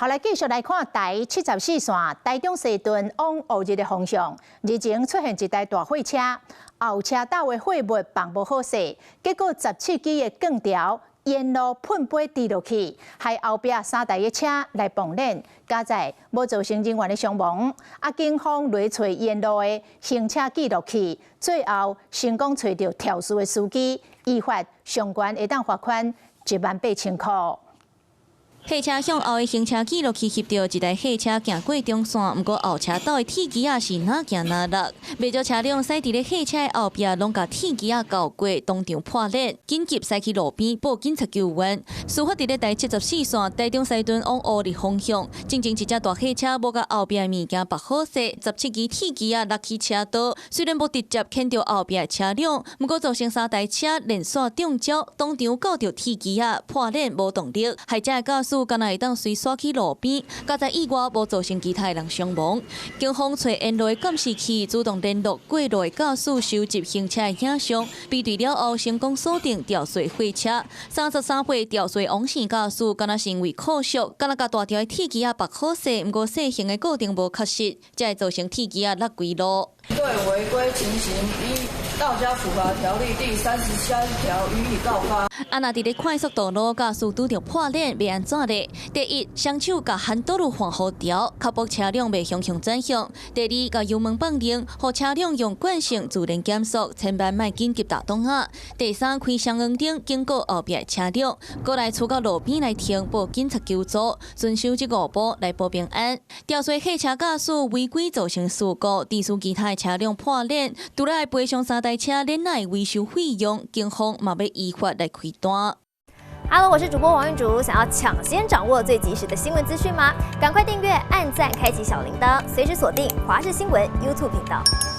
好，來繼續來看台七十四線台中西屯往烏日的方向，日前出現一台大貨車，後車道的貨物放無好勢，結果十七支的鋼條沿路噴飛跌落去，害後壁三台的車來碰輾，佳哉無造成人員的傷亡。啊，警方來揣沿路的行車記錄器，最後成功揣著肇事的司機，依法上懸會當罰款18,000箍。貨車向後的行車記錄器翕著一台貨車行過中線，毋過後車道的鐵枝仔是若行若落，袂少車輛駛佇咧貨車的後壁，攏共鐵枝仔鉤過，當場破裂，緊急駛去路邊報警察救援。事發佇咧台七十四線台中西屯往烏日方向，進前一隻大貨車無共後壁的物件縛好勢，十七支鐵枝仔落去車道，雖然無直接牽著後壁的車輛，毋過造成三台車連續中招，當場鉤著鐵枝仔破裂無動力，害遮的駕駛敢若會當隨紲去路邊，佳哉意外無造成其他人傷亡。警方揣沿路的監視器，主動聯絡過路的駕駛，收集行車的影像，比對了後成功鎖定肇事貨車。33歲肇事王姓駕駛，敢若是因為扣俗，敢若共大條的鐵枝仔縛好勢，毋過勢行的過程無確實，才會造成鐵枝仔落規路。對違規情形，依《道交處罰條例》第33條予以告發。啊，若佇咧快速道路駕駛拄著破鏈，欲按怎咧？第一，雙手共 handle 換予調，確保車輛袂向向轉向。第二，共油門放冷，予車輛用慣性自然減速，千萬莫緊急踏擋仔。第三，開雙黃燈警告後壁的車輛，閣來出到路邊來停，報警察求助，遵守這五步來保平安。肇事貨車駕駛違規造成事故，致使其他的車輛破鏈，除了愛賠償三台車鏈仔的維修費用，警方嘛欲依法來開單。 Hello，我是主播王玉竹，想要搶先掌握最及時的新聞資訊嗎？趕快訂閱、按讚、開啟小鈴鐺，隨時鎖定華視新聞 YouTube 頻道。